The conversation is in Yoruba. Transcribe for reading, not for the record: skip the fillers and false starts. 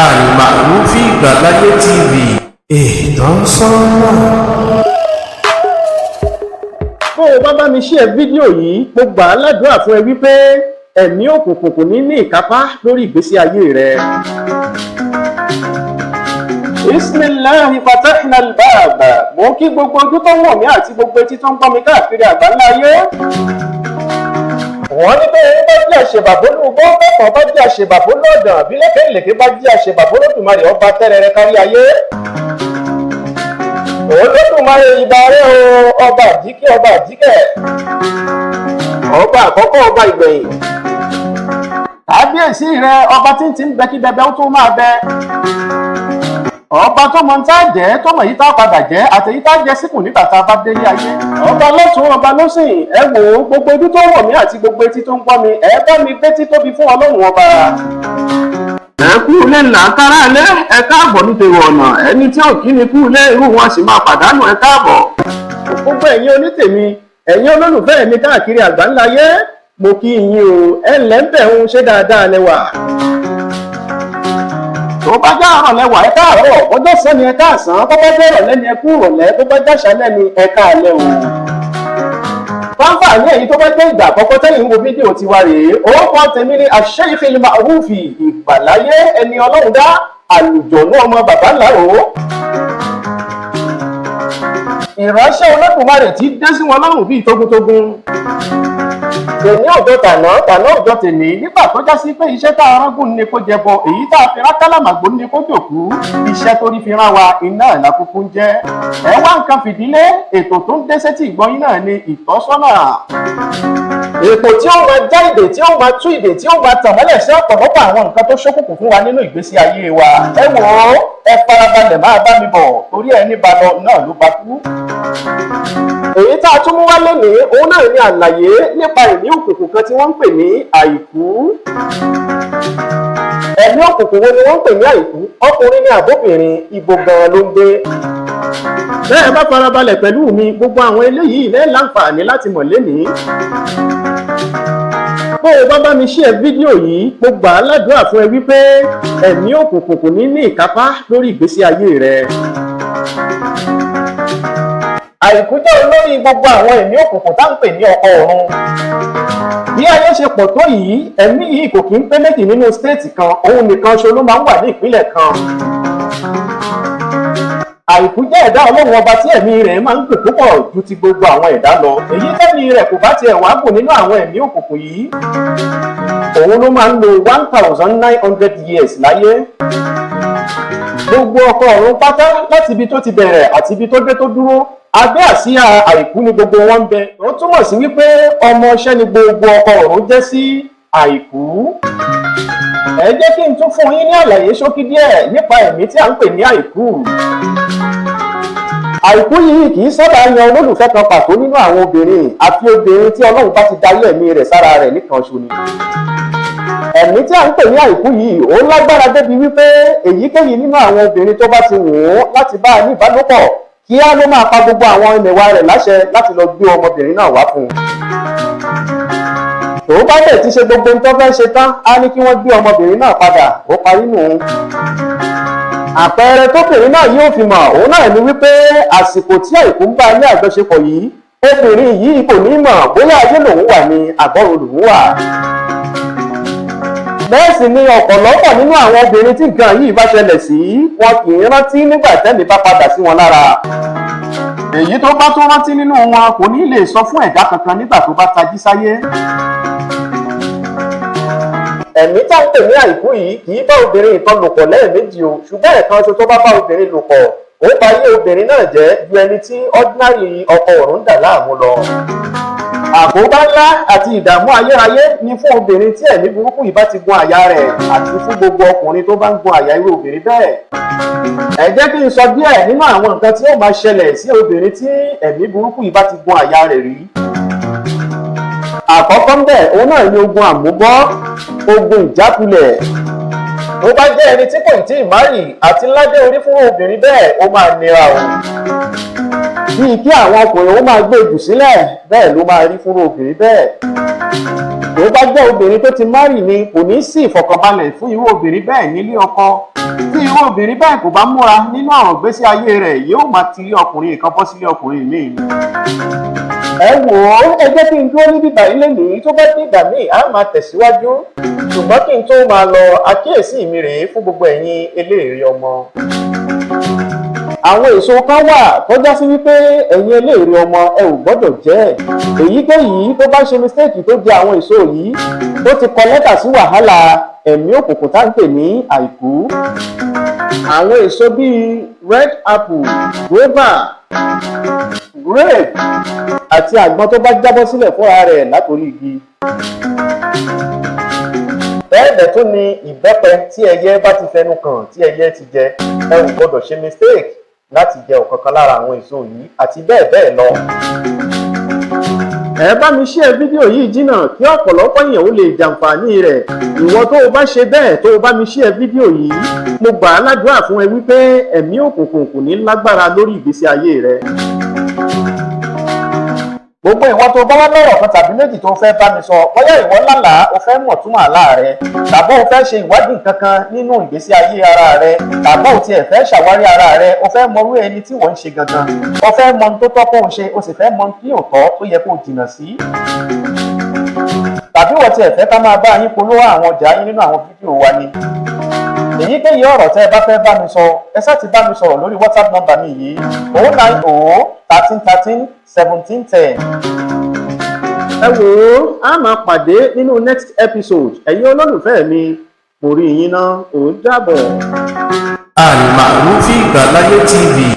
Almarufi Ìgbàláyé TV, ìtọ́sọ́nà. Bó o bá bá mi share fídíò yìí, mo gbà á ládùúrà fún ẹ wípé ẹ̀mí òkùnkùn kò ní ní ìkápá lórí ìgbésí ayé rẹ. Bismillahi fatahna albab. Mo kí gbogbo ojú tó ń wọ̀ mí àti gbogbo etí tó ń gbọ́ mi káàkiri àgbáńlá ayé. Wọ́n ní pé bá jẹ́ àṣebàbó lóògbó, bẹ́ẹ̀ bá jẹ́ àṣebàbó lọ́dàn, bí lẹ́kẹ̀lẹ́kẹ̀ bá jẹ́ àṣebàbó lódùmarè, ọba tẹ́rẹrẹ kárí ayé. Olódùmarè, ìbà rẹ o, ọba àjíkẹ́, ọba àjíkẹ́, ọba àkọ́kọ́, ọba ìgbẹ̀yìn. Kábíyèsí rẹ, ọba tí ń ti ń bẹ kí bẹbẹ ó tó máa bẹ, ọba tó mọ tá a jẹ, tó mọ èyí tá a padà jẹ àti èyí tá a jẹ síkùn nígbà tá a bá délé ayé. Ọba lọ́tún, ọba lọ́sìn. Ẹ wò ó, gbogbo ojú tó wọ̀ mí àti gbogbo etí tó ń gbọ́ mi, ẹ bá mi gbé títóbi fún Ọlọ́run ọba. Ẹ kú ilé ńlá kára lé, ẹ káàbọ̀ nítorí ọ̀nà ẹni tí ò kí ni kú ilé, irú wọn sì máa pàdánù. Ẹ káàbọ̀. Gbogbo ẹ̀yin onítèmi, ẹ̀yin olólùfẹ́ mi káàkiri àgbáńlá ayé, mo kí yín o. Ẹ ǹlẹ́ ń bẹ̀ ń ṣe dáadáa lẹ́wà. Tó bá já àárọ̀ lẹ́wà, ẹ káàárọ̀. Ọjọ́ sàn ni, ẹ káàsán. Tó bá jẹ́ ìrọ̀lẹ́ ni, ẹ kú ìrọ̀lẹ́. Tó bá jáṣálẹ́ ni, ẹ káalẹ́ o. Fáńfà ní èyí tó bá jẹ́ ìgbà àkọ́kọ́ tẹ́yìn ń wo fídíò tiwa rèé, orúkọ tèmi ni Sheikh Al-Ma'rufi Ìgbàláyé, ẹni Ọlọ́run dá, àlùjọ̀nú ọmọ bàbá ńlá o. Ìránṣẹ́ Olódùmarè tí dé sí wọn lọ́rùn bíi tógúntógún. Tèmi òjò tàná, tàná òjò tèmi, nígbà tó já sí pé iṣẹ́ tá a rángùn ni kó jẹbọ, èyí tá a fi rán kálàmàgbò ni kó jòkú. Iṣẹ́ tó rí fi rán wa, iná ìlà kúkú ń jẹ́. Ẹ wá nǹkan fìdílé. Ètò tó ń dé sétí ìgbọ́yín náà ni Ìtọ́sọ́nà, ètò tí ó máa já ìdè, tí ó máa tú ìdè, tí ó máa tàn mọ́lẹ̀ sí ọ̀pọ̀lọpọ̀ àwọn nǹkan tó ṣókùnkùn fún wa nínú ìgbésí ayé wa. Ẹ wò ó, ẹ farabalẹ̀ máa bá mi bọ̀, torí ẹni bá lọ náà ló bá kú. Èyí tá a tún mú wá lónìí, òun náà ní àlàyé nípa ẹ̀mí òkùnkùn kan tí wọ́n ń pè ní àìkú. Ẹ̀mí òkùnkùn wo ni wọ́n ń pè ní àìkú? Ọkùnrin ní àbóbìnrin? Ibo gan-an ló ń gbé? Bẹ́ẹ̀ bá farabalẹ̀ pẹ̀lú mi, gbogbo àwọn eléyìí lẹ́ẹ̀ láǹfààní láti mọ̀ lénìí. Bó o bá bá mi share fídíò yìí, mo gbà á ládùúrà fún ẹ wípé ẹ̀mí òkùnkùn kò ní ní ìkápá lórí ìgbésí ayé rẹ. Àìkú jẹ́ olórí gbogbo àwọn ẹ̀mí òkùnkùn tá ń pè ní ọkọ ọ̀run. Bí ayé ṣe pọ̀ tó yìí, ẹ̀mí yìí kò kí ń pé méjì nínú state kan. Òun nìkan ṣo ló máa ń wà ní ìpínlẹ̀ kan. Àìkú jẹ́ ẹ̀dá Ọlọ́run ọba tí ẹ̀mí rẹ̀ máa ń gùn púpọ̀ ju ti gbogbo àwọn ẹ̀dá lọ. Èyí tẹ́mi rẹ̀ kò bá tiẹ̀ wá gùn nínú àwọn ẹ̀mí òkùnkùn yìí, òun ló máa ń lo 1900 years láyé. Gbogbo ọkọ ọ̀run pátá, láti ibi tó ti bẹ̀rẹ̀ àti ibi tó dé tó dúró, abẹ́ àsíá àìkú ni gbogbo wọn ń bẹ. Ó túmọ̀ sí wípé ọmọọṣẹ́ ni gbogbo ọkọ ọ̀run jẹ́ sí àìkú. Ẹ jẹ́ kí n tún fún yín ní àlàyé ṣókí díẹ̀ nípa ẹ̀mí tí à ń pè ní àìkú. Àìkú yìí kì í sábà yan olólùfẹ́ kan pàtó nínú àwọn obìnrin, àfi obìnrin tí Ọlọ́run bá ti darí ẹ̀mí rẹ̀ sára rẹ̀ nìkan ṣo ni. Ẹ̀mí tí à ń pè ní àìkú yìí, ó lágbára débi wípé èyíkéyìí nínú àwọn obìnrin tó bá ti wù ú láti bá a ní ìbálòpọ̀, kíá ló máa pa gbogbo àwọn ẹmẹ̀wà rẹ̀ láṣẹ láti lọ gbé ọmọbìnrin náà wá fún un. Tó bá dẹ̀ ti ṣe gbogbo ohun tó fẹ́ ṣe tán, á ní kí wọ́n gbé ọmọbìnrin náà padà. Ó parí nù. Àpẹẹrẹ tóbìnrin náà yóò fi mọ̀, òun náà ni wípé àsìkò tí àìkú ń bá ní àjọṣepọ̀ yìí, obìnrin yìí kò ní mọ̀ bóyá ayé lòun wà ní àbọ̀run lòun wà. Bẹ́ẹ̀ sì ni ọ̀pọ̀lọpọ̀ nínú àwọn obìnrin tí nǹkan yìí bá ṣẹlẹ̀ sí, wọn kì í rántí nígbà tẹ́mi bá padà sí wọn lára. Èyí tó bá tún rántí nínú wọn, kò ní lè sọ fún ẹ̀dá kankan nígbà tó bá tají sáyé. Ẹ̀mí tá ń pè ní àìkú yìí kì í bá obìnrin ìtàn lò pọ̀ lẹ́ẹ̀mejì o, ṣùgbọ́n ẹ̀kan ṣoṣo bá bá obìnrin lò pọ̀, ó bà ayé obìnrin náà jẹ́ ju ẹni tí ordinary ọkọ ọ̀run dà láàmú lọ. Àkóbá ńlá àti ìdààmú ayérayé ni fún obìnrin tí ẹ̀mí burúkú yìí bá ti gun àyà rẹ̀, àti fún gbogbo ọkùnrin tó bá ń gun àyà irú obìnrin bẹ́ẹ̀. Ẹ jẹ́ kí n sọ díẹ̀ nínú àwọn nǹkan tí ó máa ṣẹlẹ̀ sí obìnrin tí ẹ̀mí burúkú yìí bá ti gun àyà rẹ̀ rí. Àkọ́kọ́ ń bẹ̀, òun náà ní ogun àmúbọ́, ogun ìjákulẹ̀. Tó bá jẹ́ ẹni tí kò tí ì marry, àti ládé orí fún obìnrin bẹ́ẹ̀, ó máa nira o. Bíi kí àwọn ọkùnrin ó máa gbé jù sílẹ̀, bẹ́ẹ̀ ló máa rí fún obìnrin bẹ́ẹ̀. Tó bá jẹ́ obìnrin tó ti marry ni, kò ní sí ìfọ̀kànbalẹ̀ fún irú obìnrin bẹ́ẹ̀ nílé ọkọ. Irú obìnrin bẹ́ẹ̀ kò bá múra nínú ọ̀rọ̀ ìgbésí ayé rẹ̀, yóò máa ti rí ọkùnrin kan bọ́ sílé ọkùnrin míì. Ẹ wò ó, ẹ jẹ́ kí n dúró níbí báyìí lénìí. Tó bá dé ìgbà míì, á máa tẹ̀síwájú. Ṣùgbọ́n kí n tó máa lọ, àkíyèsí mi rèé fún gbogbo ẹ̀yin eléèrè ọmọ. Àwọn èso kan wà tó já sí wípé ẹ̀yin eléèrè ọmọ, ẹ ò gbọ́dọ̀ jẹ. Èyíkéyìí tó bá ṣe mistake tó jẹ àwọn èso yìí, tó ti kọ lẹ́tà sí wàhálà ẹ̀mí òkùnkùn tá ń pè ní àìkú. Àwọn èso bíi red apple, guava, grape àti àgbọn tó bá jábọ́ sílẹ̀ fúnra rẹ̀ látòrí igi. Bẹ́ẹ̀ dẹ̀ tún ni ìbẹ́pẹ tí ẹyẹ bá ti fẹnu kàn, tí ẹyẹ ti jẹ. Ẹ ò gbọ́dọ̀ ṣe mistake láti jẹ ọ̀kankan lára àwọn èso yìí àti bẹ́ẹ̀ bẹ́ẹ̀ lọ. Ẹ bá mi share fídíò yìí jìnnà kí ọ̀pọ̀lọpọ̀ èèyàn ó lè jàǹfààní rẹ̀. Ìwọ tó o bá ṣe bẹ́ẹ̀, tó o bá mi share fídíò yìí, mo gbà á ládùúrà fún ẹ wípé ẹ̀mí òkùnkùn kò ní lágbára lórí ìgbésí ayé rẹ. Gbogbo ìwọ tó bá wá lọ́rọ̀ kan tàbí méjì tó fẹ́ bá mi sọ, bóyá ìwọ lálàá, o fẹ́ mọ̀ túmọ̀ àlá rẹ, tàbí o fẹ́ ṣe ìwádìí nǹkan kan nínú ìgbésí ayé ara rẹ, tàbí o tiẹ̀ fẹ́ ṣàwárí ara rẹ, o fẹ́ mọrú ẹni tí wọ́n ń ṣe gangan, o fẹ́ mọ ohun tó tọ́ kó o ṣe, o sì fẹ́ mọ ohun tí ò tọ́ tó yẹ kó o jìnnà sí, tàbí wọ́n tiẹ̀ fẹ́ ká máa bá yín polówó àwọn ọjà yín nínú àwọn fídíò wa ni, èyíkéyìí ọ̀rọ̀ tẹ́ ẹ bá fẹ́ bá mi sọ, ẹ sá ti bá mi sọ̀rọ̀ lórí WhatsApp number mi yìí, 090 13 13 17 10. Ẹ wò ó, a máa pàdé nínú next episode. Ẹ̀yin olólùfẹ́ mi, mo rí yín náà, ó dàbọ̀. Almarufi Ìgbàláyé TV.